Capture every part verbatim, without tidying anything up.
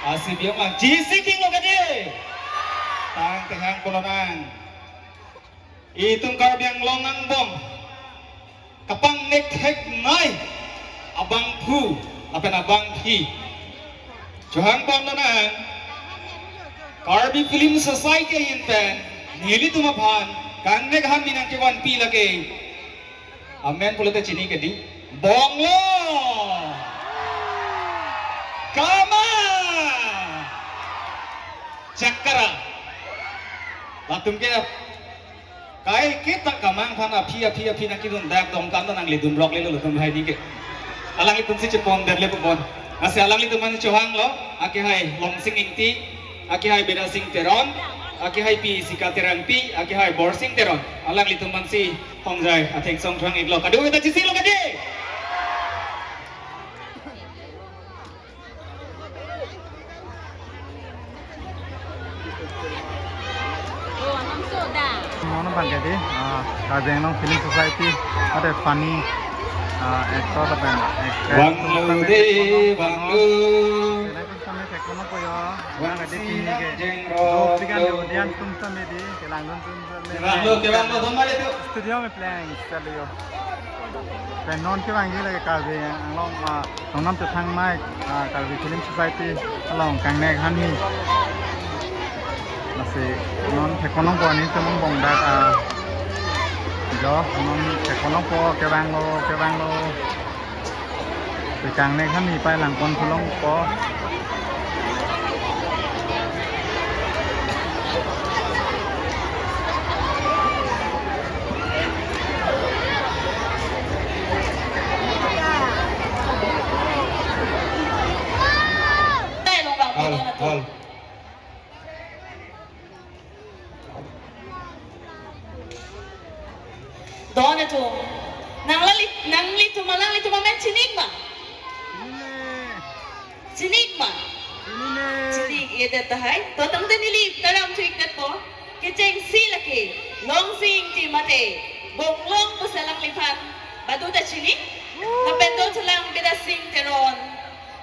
Asi biong lang. Chisi king lo kade. Tangte hang kolonang. Itum Karbi Anglong angbong kapangnek-theknei abangphu lapen abangpi chohang pon lonang. Karbi Film Society ahin pen nelitum aphan kangnek hanmi nangkevanpi lake amen pulote chini kedi, Bonglo, Kama, Chakra. Latum ke kaiketa Kamang aphan aphi aphi aphi nangkedun dak Dongkam ta nangledun rok lelo latum hai ni ke. Alanglitum si chepon der le pon. Lasi alanglitum aphan chohang lo, akehai Longsing Ingti, akehai Bidasing Teron, akehai pi Sika Terangpi, akehai Borsing Teron. Alanglitum aphan si hongjai atheng song chohang iklo. Kadu kita chisi lo kade. Mono bang kedi, ah, Karbi Anglong Film Society, mate funny, ah, actor lapen actress. Banglo de, banglo. Kami thek kono po yo, bang kedi kini ke. Jengro. Pikan ke audience tum sami di, kelangdun tum sami. Banglo, ke banglo, thom mari tu. Studio me playing, studio. Pen non kevangji lake Karbi Anglong, ah, Tongnam Chethang Mike, ah, Karbi Film Society along kangnek hanmi. Lasi non thek kono po nelitum angbong dak, ah, jo, non thek kono po, ke banglo, ke banglo. Kangnek hanmi pai lang pon pulong po. Hal, hal. Don atum. Nang lali, nanglitum, nanglitum amen chinik ma? Chinik ma? Chinik, ye det tahai. To tangte neli taram thu-ik det po. Kechengsi lake Longsing Ingti mate Bonglong pusi alangliphan badu ta chini. Lapen dothulang Bidasing Teron,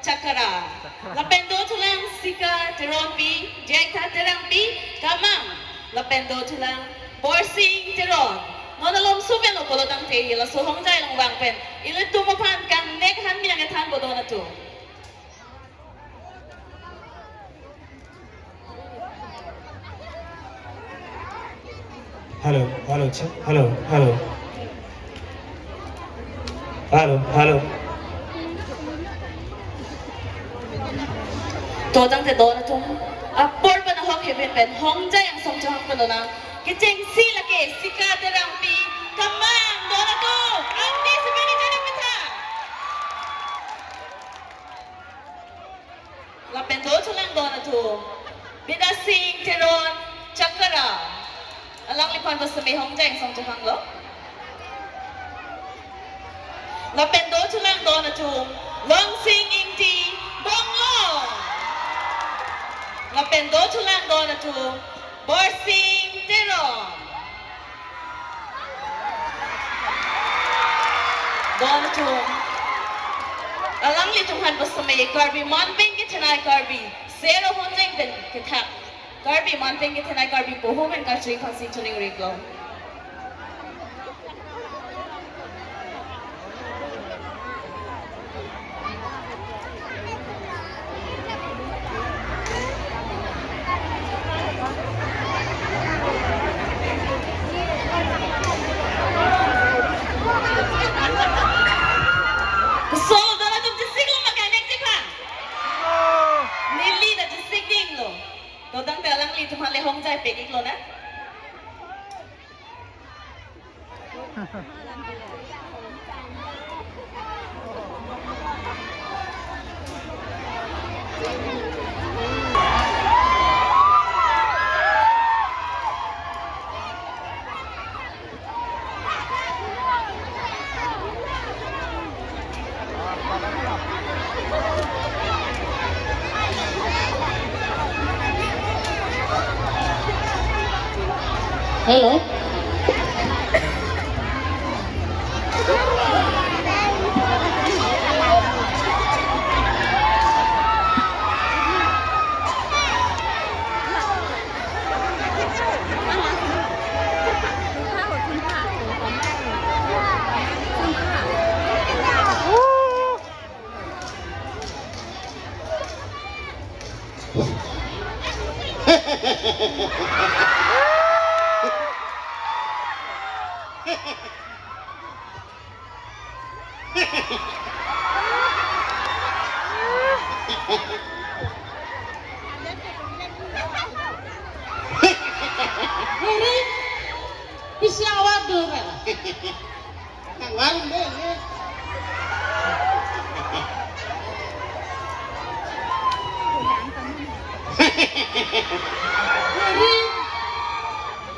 Chakra. Lapen dothulang Sika Teronpi, Jektha Terangpi, Kamang. Lapen dothulang Borsing Teron. Non alom supen lo pulo tangte, laso hongjai along vang pen ilitum aphan kangnek hanmi nangkethan po don atum. Hello, hello, check. Hello, hello. Hello, hello. To tangte don atum apor pen ahok heven pen hongjai angsong chohang pon lonang. Kechengsi lake Sika Terangpi, Kamang, don atum. Angti si pini jana pitha. Lapen dothulang don atum, Bidasing Teron, Chakra. Alangliphan bas me hongjai angsong chohang lo. Lapen dothulang don atum, Longsing Ingti, Bonglong. Lapen dothulang don atum, Borsing Teron. Don atum. Alanglitum aphan bas me Karbi manpeng kethenei Karbi sero honjeng pen kethak Karbi manpeng kethenei Karbi poho pen kachui aphansi tuning riklo. So, don atum chesik lo ma kangnek chephan? Neli ta chesik ding lo. To tangte alanglitum aphan le hongjai pek-ik lonang. Hello. Ere, pisi awar do rela. Nang warung deh, ini. Ere,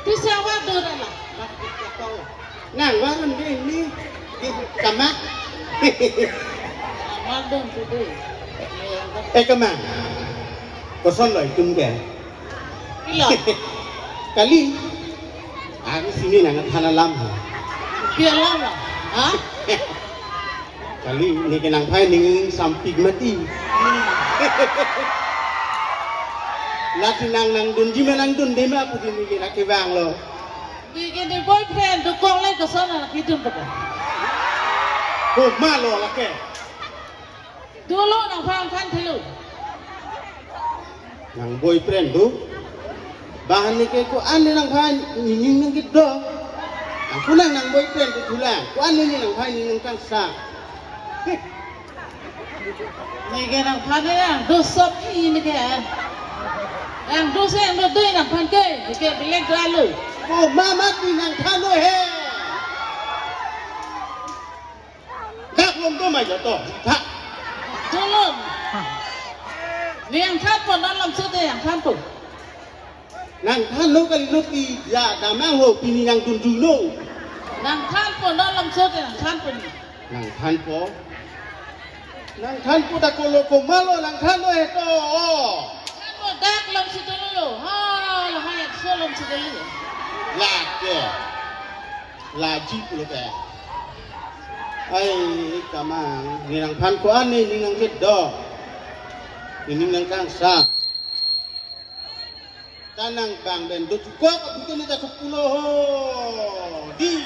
pisi awar do rela. Nang warung deh, ini. Di kamang. Warung deh. Eh, kamang. Koson lo itum ke? Ilo. Kali. Aku sini nangthan alam ha. Pi alam lo? Ha? Kali, neke nangphan ning sampik mati. Lasi nang nangdunji ma nangdunde ma pu di neke lake vanglo. Neke ne boyfriend dokok le koson anak itum pata. Ko ma lo lake. Dolo nangphan than thelo. Nang boyfriend do. Bahan neke ko-an ne nangphan ning nangkedo. Aku nang nang boyfriend do thulang. Ko-an ne nangphan ning nangkangsa. Neke nangphan ne nang do sop i neke. Nang do se nang do doi nangphan ke. Neke bilek do alo. Ko ma mati nangthan lo he. Dak lom do mai joto. Tha. Tulung. Ne nangthanpo non lamso te nangthanpo. Nangthanlo kali lo ti ya damang ho pini nangdunduno. Nangthanpo non lamso te nangthanpo ni. Nangthanpo. Nangthanpo dak ko lo ko ma lo nangthanlo he to. Thanpo dak lamso te lo lo. Ha, lahai so lamso te lo. Lake. Laji pulo ke. Ai, kamang, ne nangphan ko-an ne ning nangkedo. Ne ning nangkangsa. Tanang bang ben do tukok, bukan ne ta kupulo ho. Di.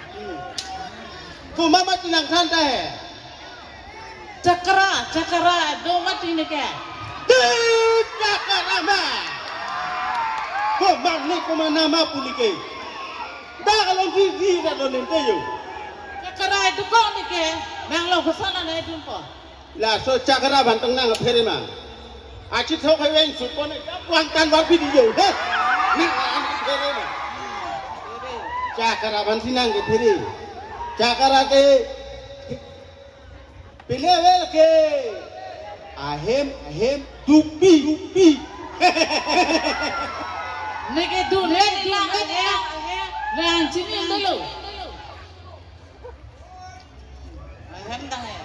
Hmm. Ko ma mati nangthan ta he. Chakra, chakra, do mati neke. Di chakra ma. Ko ma ne ko ma nama pu neke. Da along di di da do nente yo. Chakra dokok neke. Nang lo kosana na itum po. Laso chakra bantang nang phere ma. Achi thok hai weng supo ne. Puang tan war pidi yo. He. Nang ang phere ma. Chakra ban sinang ke phere. Chakra ke Pine avel ke. Ahem, ahem, dukpi, dukpi. Neke dun, neke dun, neke dun, neke dun. Nang chini dulu. Ahem dang ya.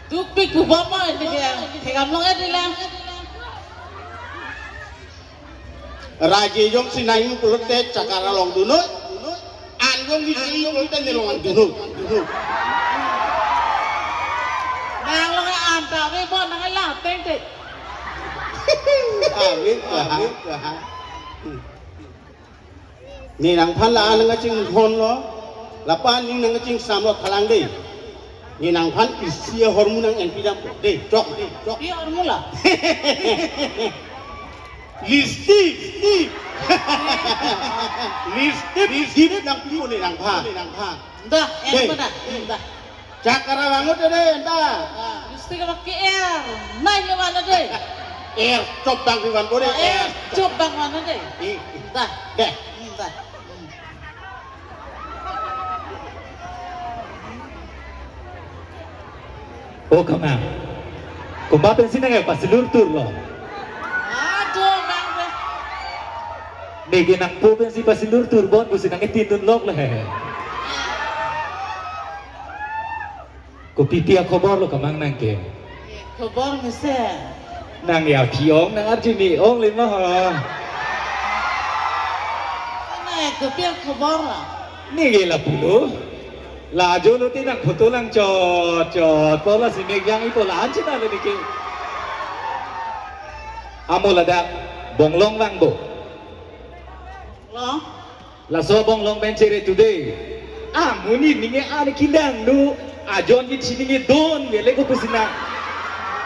Dukpi kubapa neke, kekam long ya dilang. Raje jongsi nangji pulote chakra along dunoi. An jongsi nangji pulote ne along dunoi. Nang along an ta ave bo nang la teng te. Ave, ave. Ne nangphan la-an nangkachinghon lo, lapu-an ne nangkachingsam lo thalang dei. Ne nangphan isi ahormu nang-enpi dampo. Dei, chok, dei, chok. Pi ahormu la? Lipstick, lipstick. Lipstick, lipstick nangpipo ne nangphan, nangphan. Dah, dei. Enak mana? Dah. Chakra vangot dei, enta. Ah, lipstick abang ke-er. Nai le van dei. Er, chop bang di van bore. Er, chop bang van dei. Ih, ih. Dah. Deh. Hmm, dah. Hmm. O kamang. Komat pensi nangpasilur tur lo. Aduh, bang, bang. Neke nangpo pensi pasilur tur bon, pusi nang etindun lok le. Kopi pi akhobor lo kamang nang ke? Khobor mesen. Nang ya pi ong, nang arju me-ong le ma ho. Nang kopi akhobor lo? Neke lapulo. La ajo lote nang photo lang chot chot. Pola si mek yang ipo la anchita le neke. Amo ladak bonglong vangpo. Long. Laso bonglong pen chere today. Ah, monit neke ani kilang nu. Ajon ke chini neke don ke le ko pusina.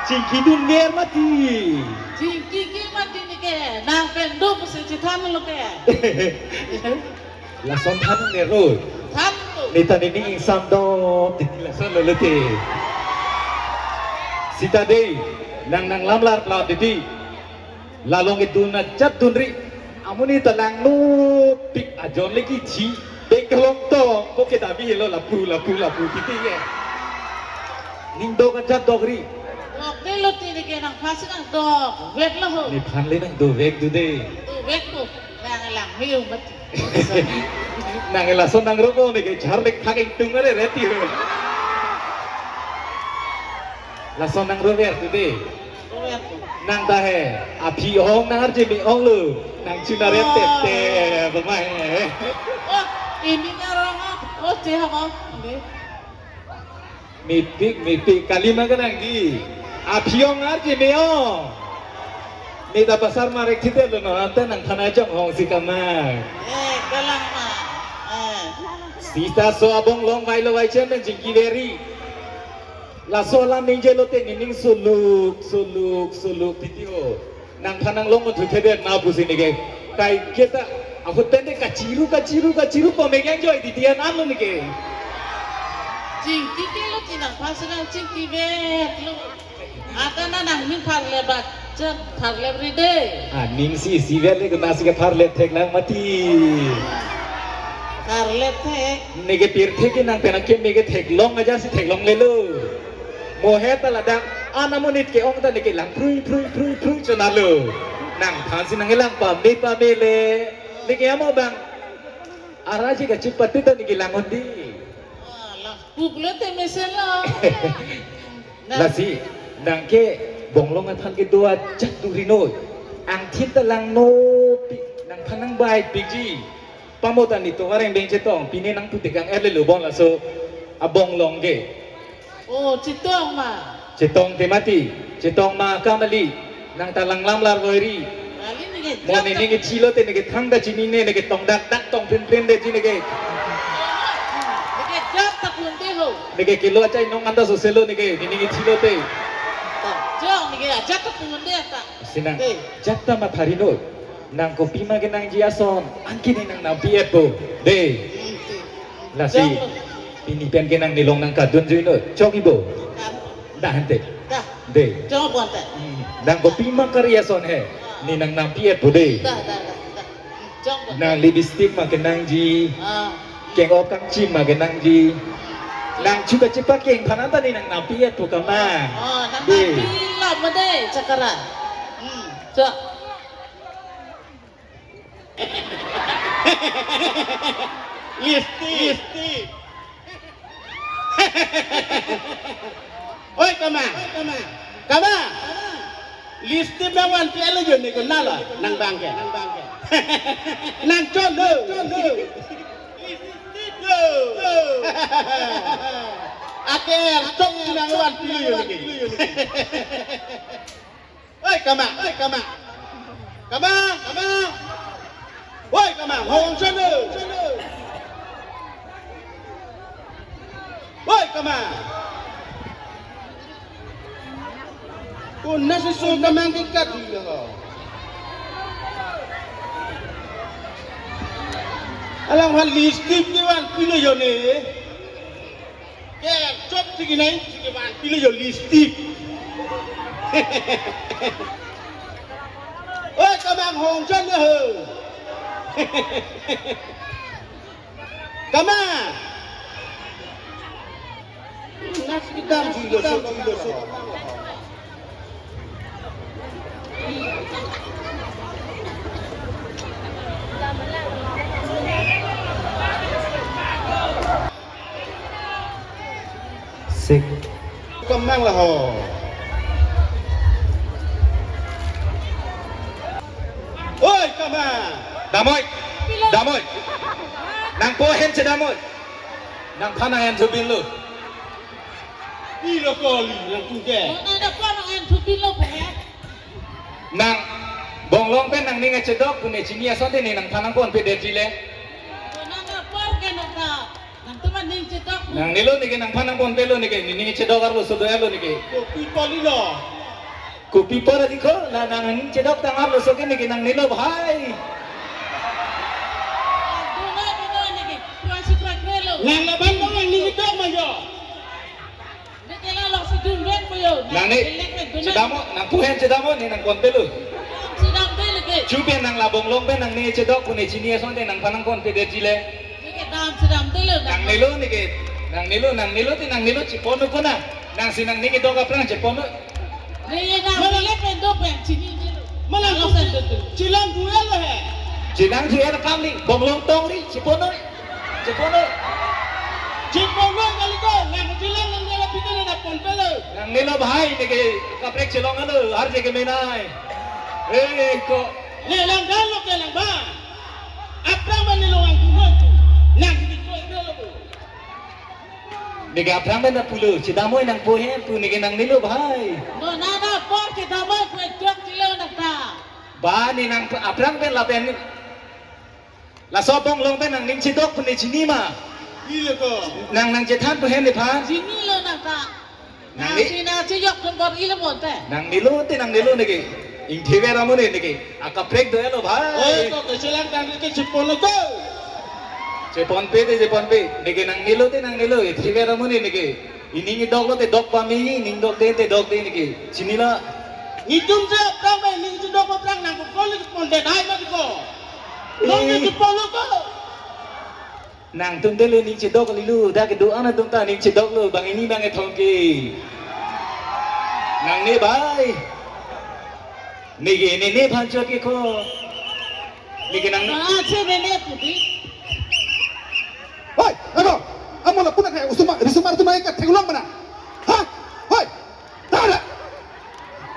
Chingki dunver mati. Chingki ke mati neke, nang pen do pusi chethanlo ke. Lason than nero. Than tu. Neta nini ingsam do titi lason lo lote. Sita dei, nang nanglamlar pla titi. Lalong idun ajat dunri. Amonit ta langno pik ajon le kithi. Bengkelong tong, ko ke dabi helo lapu, lapu, lapu titi ke. Ning dok ajat dokri. Dok de lo titi ke nangphan si nang dovek lo ho. Nephan le nang dovek do de. Dovek ko. Nang lang miu mati. Nang lason nang robo neke charlek thak ingtung are reti ho. Lason nang rover do de. Nang ta he, aphi ong nang arje me-ong lo. Nang chuna rem tep tep, bang mai. Oh, ini ngarong ah. Oh, cehap ah. Oke. Mepik, mepik, kalima ke nangji. Aphi ong arje me-ong. Neta pasar marek thite lo no, anta nangphan ajong hong si kamak. Eh, kalang ma. Eh. Sita so abong long vai lo vai chen nang chingki veri. Laso alam ningje lote nening suluk, suluk, suluk titi ho. Nangphan nanglong unthu thedet na pusi neke. Kai keta ahut pen de kachiru, kachiru, kachiru pame kang joi titi an anu neke. Chingki ke lo ti nangphan si nang chingki vet lo. Ata na nangning pharlep ba, chet pharlep ri de. Ah, ning si, si vet le kena si ke pharlep thek lang mati. Pharlep thek. Neke pirthe ke nang pen akeme ke theklong aja si theklong lelo. Mohe ta ladak, ana monit ke-ong ta neke lang phrui, phrui, phrui, phrui chonalo. Nangphan si nangkelang pame, pame le. Neke amo bang. Araji kachipati ta neke lang undi. Ah, lang puk le te mesen lo. Nah. Lasi, nang ke bonglong aphan kedo ajat duri noi. Angthin ta langno pik, nangphan nang bai pikji. Pamota ni to areng beng chetong, pine nang putekang er lelo bon laso abonglong ke. Oh, chetong ma. Chetong te mati, chetong ma kamali, nang ta langlamlar voiri. Kali neke mo jat nening ichi lote neke thangta chinine, neke tong dak dak tong prin prin detji neke. Neke jat ta punte ho. Neke kelo achai nong anta soselo neke, nening ichi lote. Ta, jong neke ajat ta punte ta. Sinang, eh, jat ta mathari noi. Nang kopima kenangji ason, anke ne nang nampi-etpo. De. Hmm, si. Lasi, jong. Pini pen ke nang nelong nang kadun jui noi. Chok ibo. Dah. Dah ante. Dah. De. Chok bo ante. Hmm. Nang kopima kari ason he. Ah. Ne nang nampi-etpo de. Dah, dah, dah, dah. Chok bo. Nang lipstick ma kenangji. Ah. Keng-op kangchim ma kenangji. Nang chuka chepa keng phan anta ne nang nampi-etpo kama. Oh, nang de. Nampi lam ma de, chakara. Hmm. Chok. Lipstick. Lipstick. Oi, kama. Oi, kama. Kama. Lipstick bang vanpi-etlo jo ne ko nalo, nang bang ke. Nang bang ke. Nang chon lo. Chon lo. Lipstick lo. Ake chok nang vanpilo jo ne ke. Oi, kama, oi, kama. Kama, kama. Oi, kama, hong chon lo. Oi, kama. Kona si so kama ke kat lo. Alang hal lipstick ke vanpilo jo ne. Ke chok tiki nai, tiki vanpilo jo lipstick. Oi, kama hong chon ho. Kama. Nas kita julo so, julo so. Sik. Kemang laho. Oi, kemang. Damoi. Damoi. Nangpo ahem che damoi. Nangphan nang-en thubin lo. Pilo kali nang tungke. Oh, nang dapat nang-en thubin lo, pe. Nang bonglong pen nangning kachedok pu ne chini asonte ne nangphan nangponpedetji le. Nang apor ke nang ta, nang teman ning chedok. Nangne lo neke nangphan nangponpelo neke, nening chedok arloso do-etlo neke. Kopi kali lo. Kopi apor adi ko, la nangning chedok tanglo, so ke neke nangnelo bhai. Dona dona neke, tuan sukra krelo. Nang laban bang nangning chedok ma jo. Neke la lo si dun ven po jo. Nang ne, elek pen dona. Chedam o, nangpu ahem chedam o, ne nangpon pelo. Chedam de leke. Chu pen nang labong long pen nangne chedok pu ne chini asonte nangphan nangpon pe detji le. Neke dam chedam de lo. Nangnelo neke, nangnelo, nangnelo te nangnelo chepon ko na. Nang si nangning kedok aphrang chepon. Neke dam. Malang le pen do pen chini de lo. Malang lo sen do tu. Chelang duel he. Chelang duel kam ni, bong long tong ri, chepon noi. Chepon noi. Chepon noi kali ko, nang chelang nang dela pita na pon pelo. Nangnelo bhai, neke kaprek chelong alo, har jeke menai. Eh, ko. Ne lang dan lo ke lang ba. Aphrang ba ne lo ang duhoi tu. Nang di ko lo. Neke aphrang pen pulo, chedam o nangpu ahem pu neke nangnelo bhai. No, na, na, apor chedam o, kue jok chilo nang ta. Ba ne nang aphrang pen lapen. Laso bong long pen nangning chedok pu ne chini ma. Ile ko. Nang nang chethan pu ahem nephan. Chinilo nang ta. Nang ni- Nang si nang chejok tum bor ilo mon te. Nangnelo te nangnelo neke. Ingthe ver amu ne neke. Akaprek do elo bhai. Oi, ko kechelang tang ke chepon lo ko. Chepon pe te chepon pe. Neke nangnelo te nangnelo. Ingthe ver amu ne neke. Ining dok lo te dok pame, ining dok de te dok de neke. Chinilo. Netum je aphrang ba ining chedok aphrang nang ko koli pon de dai ma ko. Nong ke Eh. Chepon lo ko. Nangtum dele ning chedok lilu, dak kedo-an atum ta ning chedok lo, bang ini bang ethom ke. Nangne bhai. Neke ne nephan chot ke ko. Neke nang. Ah, che ne ne pu di. Hoi, ako, amo lapu nang hai, osomar, risomar atum nangketheklong mana. Ha? Hoi. Tara.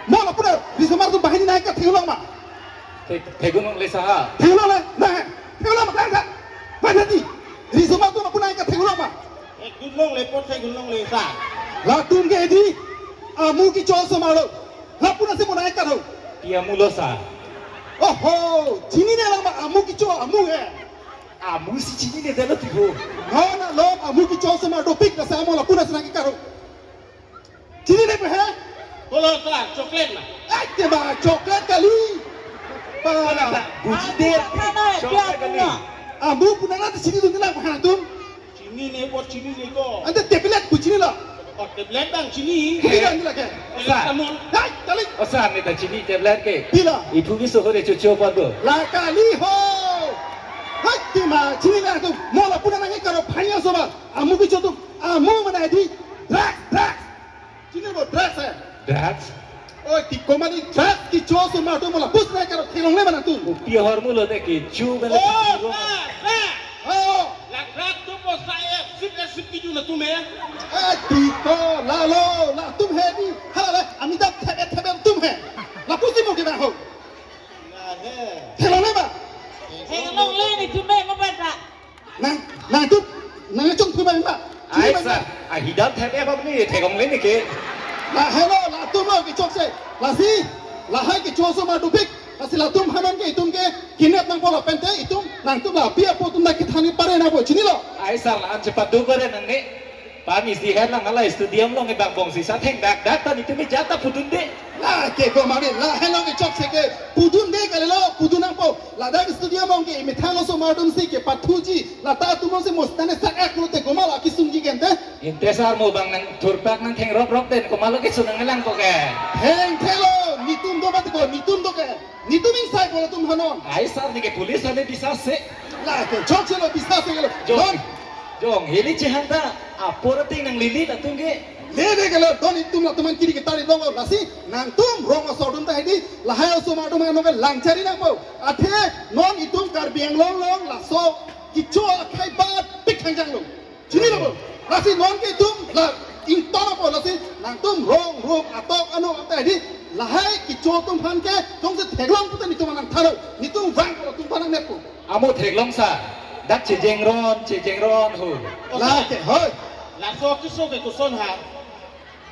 Mo lapu nang risomar atum banghini nangketheklong ma. Thek-, theklong le sa ha. Theklong le, na, theklong ma, tara. Mana di? Risomar atum lapu nangketheklong ma. Theklong le po theklong le sa. Latum ke di, amu kecho osomar lo. Lapu nang si mo nangketho. Pi amu lo sa. Oho, chinine lang ma amu kecho amu he. Amu si chinine delo tipo. No, na, lo, amu kecho osomar dopik na sa mo lapu nang si nangketho. Chinine pe he? Kolo sa, chocolate na. Ai, te ba, chocolate kali. Ba. Kolo sa, buji de, chocolate kali. Amu pu nang ta chinidun nang hanatum. Chinine po chinine ko. Ante tablet pu chinilo. Oh, tablet bang chini. Tablet ni lake. Tablet sa. Amul. Hai, kali. O sa, ne ta chini tablet ke. Pila. Iphu ni sohore chocho pa do. La kali ho. Hai, tima, chinine atum. Mo lapu nang nangketho phanya soba. Amu kecho atum. Amu mana di. Drugs, drugs. Chinilo drugs eh. Drugs? Oi, ti komani drugs kecho osomar atum mo lapu si nangketho theklongle mana tum. Kopi ahormu lo te kecho bele. Oh, drugs, drugs. Oh. La drugs atum po sa eh, sip eh, sip kecho na tum eh. Eh, ti ko, lalo, latum he di. Hala le, Amitabh thebe thebe tum he. Lapu si mo kena ho. La he. Theklongle ma. Theklongle netum eh, mo bata. Nang, nangtum, nang chongthu ba ma. Ai sa, ahidam thep ep apni theklongle neke. Lahelo, latum lo kechokche. Lasi, lahai kecho osomar dopik. Lasi latum aphan ke itum ke kinep nangpo lapen te itum, nangtum la pi apo atum nangkethan pare nangpo chinilo. Ai sa, la-an chepat do pare nangne. Pami si het lang hala studio along ebang bong si sa thengdak dak ta netum ejat ta pudunde. La ke ko mari, lahelo kechokche ke pudunde kalilo, pudun nangpo. Ladak studio along ke imethang osomar atum si kepathuji, lata atum si mostane sak ak lote komat la kesungji gente. Inte sar mo bang nangthurpak nangtheng rok rok den komat lo kesun nanglangpo ke. Thengthelo, netum do bat ko, netum do ke. Netum ingsai ko latum aphan non. Ai sar neke police hane bisa se. La kechokche lo bisa se lo. Jong. Non. Jong, heli chehang ta, apor te nanglele latum ke. Lele ke lo, don itum latum aphan kiri ketari long lo, lasi, nangtum rong asor atum ta hedi, lahai osomar atum aphan nonke langchari nangpo. Athe, non itum Karbi Anglong along, laso, kecho akhai bat pik thangjang lo. Chinilo bo. Lasi nonke itum, la, ington apo, lasi, nangtum rong, rong, atok, ano, ata hedi, lahai, kecho atum aphan ke, jongsi theklong pute netum nangthalo, netum vang ko, atum aphan nangnetpo. Amo theklong sa. Dak chejeng ron, chejeng ron ho. La ke, hoi. Laso keso ke koson ha.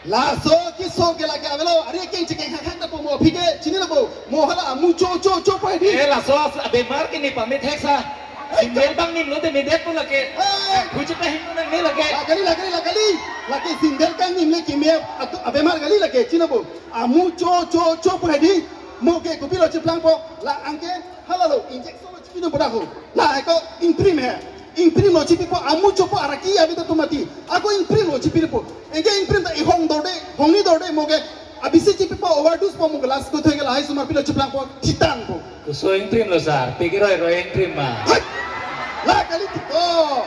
Laso keso ke lake avelo, ari keng chekeng hak hak ta po mo aphi ke, chinilo bo. Mo hala amu cho cho cho po hedi. Eh, laso abemar ke ne pamit hek sa. Sindel bang nim lo te medet po lake. Eh. Kuchita him nang ne lake. La kali, la kali, la kali. Lake sindel kangnim le keme atu abemar kali lake, chino bo. Amu cho, cho, cho pu hedi. Mo ke kopilo cheplangpo. La anke halalo injection lo chipino boda ho. La ako ingprim he. Ingprim lo chipipo, amu chopo araki abi ta tumati. Ako ingprim lo chipipo. Anke ingprim ta ihong dorde, hongni dorde mo ke. Abisi chipipo overdose po mo ke last ko thoi ke lahai osomar pilo cheplangpo, thitan po. Koso ingprim lo sir, piki roi roi ingprim ma. Hai! La kali tiko.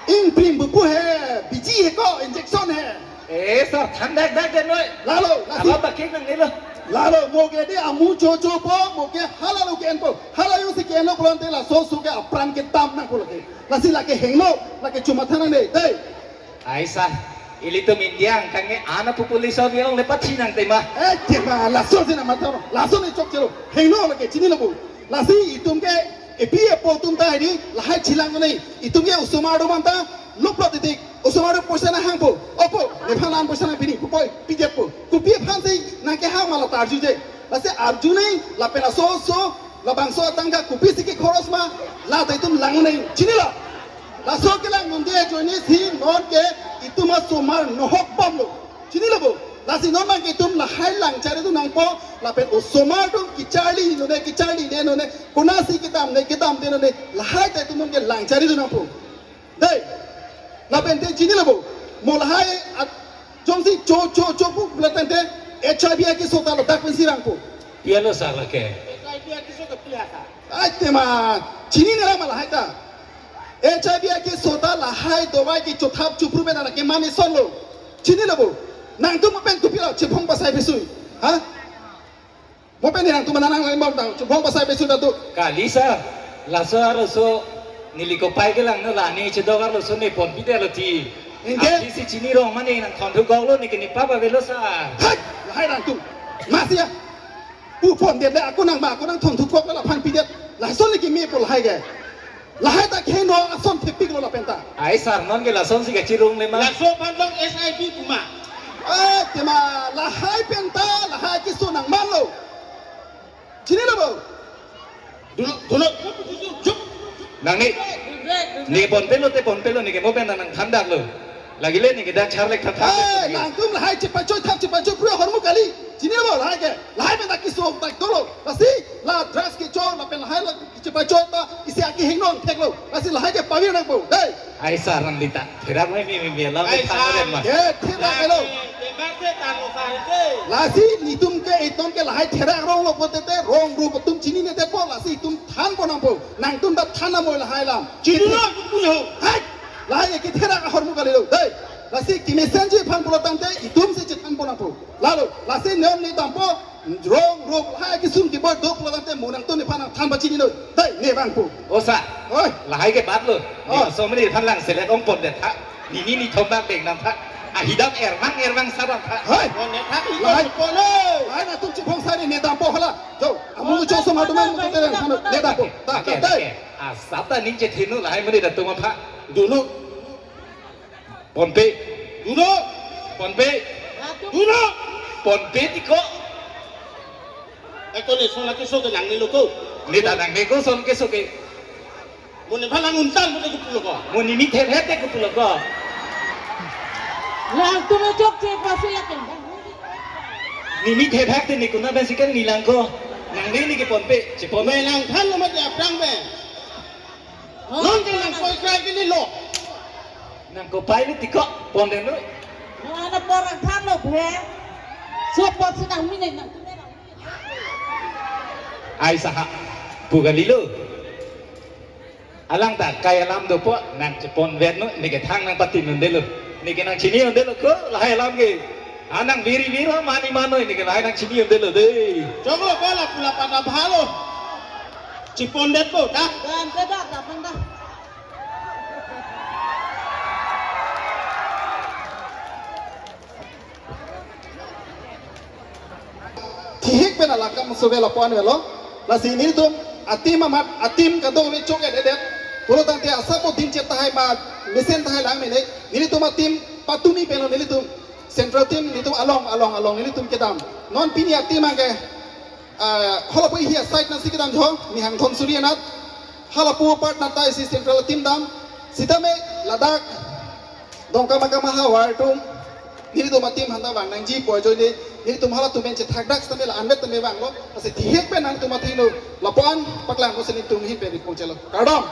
Ingprim bubu he, biji he ko, injection he. Eh, sir, than dak dak den noi. Lalo, lasi. Apa bakik nang nilo? Lalo, mo ke de amu cho cho po, mo ke halalo ke-en po. Hala yo si ke-en lo pulang te laso so ke apran kedam nangpo lake. Lasi lake henglo, lake chuma than nang de. Dei. Ai sir, ilitum India angkang ke ana population ke long le pathi nang tema. Eh, tema, laso si na matha. Laso ne chokchelo. Henglo lake chinilo bo. Lasi itum ke epi epo atum ta hedi lahai chelang nai. Itum ke osomar do manta luplo titik. Osomar do poisa nanghangpo. Opo, nephan an poisa nangpini. Kopoi, pijetpo. Kopi aphan si nangkehang ma la ta arjuje. Lasi arju nai, lapen aso so, labangso atangka kopisi kekhoros ma, la ta itum lang nai. Chinilo. Laso kelang nunde ajoine si non ke itum asomar nohok bomlo. Chinilo bo. Lasi non bang itum lahai lang chari tu nangpo, lapen osomar atum kecharli none, kecharli de none, konasi kedam ne, kedam de none, lahai ta itum non ke lang chari tu nangpo. Dei. Lapen te chinilo bo. Mo lahai at jongsi cho, cho, cho pu lapen te H I V akeso ta ladak pensi rangpo. Pialo sir lake. Ai tema, chinine ra ma lahai ta. H I V akeso ta lahai dovai ke chothap chopru pen ana ke mane sonlo. Chinilo bo. Nangtum pen kopilo chephong pasai pesui. Ha? Mo pen nangtum nang nang bom tang, chephong pasai pesui ta tu. Kali sir, laso arloso neli kopai kelang no la ne chedok arloso ne ponpidetlo ti. Anke? Ati si chini rong mane nangthon thukoklo ne ke ne pap avelo sir. Hai, lahai nangtum. Masi ya. Pu pondet le ako nang ma, ako nangthon thukok la aphan pidet. Lason le keme po lahai ke. Lahai ta kehingno ason thepiklo lapen ta. Ai sir non ke lasonsi kachirung le ma. Laso aphan long S I P puma. Eh, tema lahai pen ta, lahai keso nangmanlo. Chinilo bo. Duno, duno. Chup. Nang ne. Ne ponpelo te ponpelo ne ke mo pen nangthandaklo. Lagile ne ke dak charlek tha tha. Eh, nangtum lahai chepachoi thap chepachoi pura hormu kali. Chinilo bo lahai ke. Lahai pen ta keso tak dolo. Lasi la drugs kecho lapen lahai la chepachoi ta isi akehingno theklo. Lasi lahai ke pavir nangpo. Dei. Ai sir nang dita. Therak mai mi mi mi alam. Ai sir. Than ma. Ke therak lo. Lasi nitum ke itum ke lahai therak ronglo pote te rong ru atum chinine te po lasi itum thanpo nangpo. Nangtum ta than nangpo lahai alam. Chini lo itum ho. Hai. Lahai ke therak ahormu kalilo. Dei. Lasi kemesenji aphan pulo tangte itum si chethanpo nangpo. Lalo, lasi neon ne dampo, rong, rong, lahai kesung keboi do pulo tangte mo nangtum nephan nangthan pachini noi. Dei, ne bang po. O sir. Oi. Lahai ke bat lo. Ne Oh. Somri phan lang selek ong pondet tha. Nini ni thombak deng nam tha. Ahidam ermang ermang sabang tha. Hai. Pondet tha. Lahai. Pondet. Lahai nangtum chephong sari ne dampo hala. Jo, amu cho osomar atum mo te ne dampo. Ta, ta, Oke, dei. Oke. Asap ta ning chethin lo lahai mene datum apha. Duno. Ponpe. Duno. Ponpe. Duno. Ponpe tiko. Eko ne son akeso ke nangne lo ko. Ne ta nangne ko son keso ke. Mo nephan lang untang mo te kopulo ko. Mo nimi thephet te kopulo ko. Nangtum chokche pasi lake. Nimi thephet te ne kuna pensi kan nilang ko. Nangne ne ke ponpe. Chepon. Me nangthan lo mati aphrang pen. Non ke nangkoi krai ke ne lo. Nangkopai ni tiko, pondet noi. Nang ana porang than lo phe. Support si nang mine nang. Ai saha, pu kalilo. Alang ta kai alam dopo, nang cheponvet noi, ne ke thang nangpatin un detlo. Ne ke nangchini un detlo ko, lahai alam ke. Anang viri viro mani manoi, ne ke lahai nangchini un detlo dei. Choklo ko la pula pada bhalo. Chepondet ko, ta? Dan te dak ta pang dak. Thihik pen alakam sobe lapu-an avelo. Lasi nelitum a-team amat, a-team kadokave chok-et-edet. Pulo tangte asap o din chet tahai ma mesen tahai lang mene. Nelitum a-team patumi pen lo nelitum. Central team nelitum along, along, along nelitum kedam. Non pini a-team angke, ah, holapo hi a-side nangsi kedam jo, Nihang Dhonsuri anat. Hala pu apart nangta isi central team dam. Sitame ladak Dongkamukam ahavar atum, nelitum ateam aphanta vang nangji pu ajoine, nelitum halatum pen chethakdak sitame la-anvet tame vanglo. Lasi thihek pen nangtum athengno lapu-an paklang pusi nelitum ahin pen ri ponchelo. Kardom.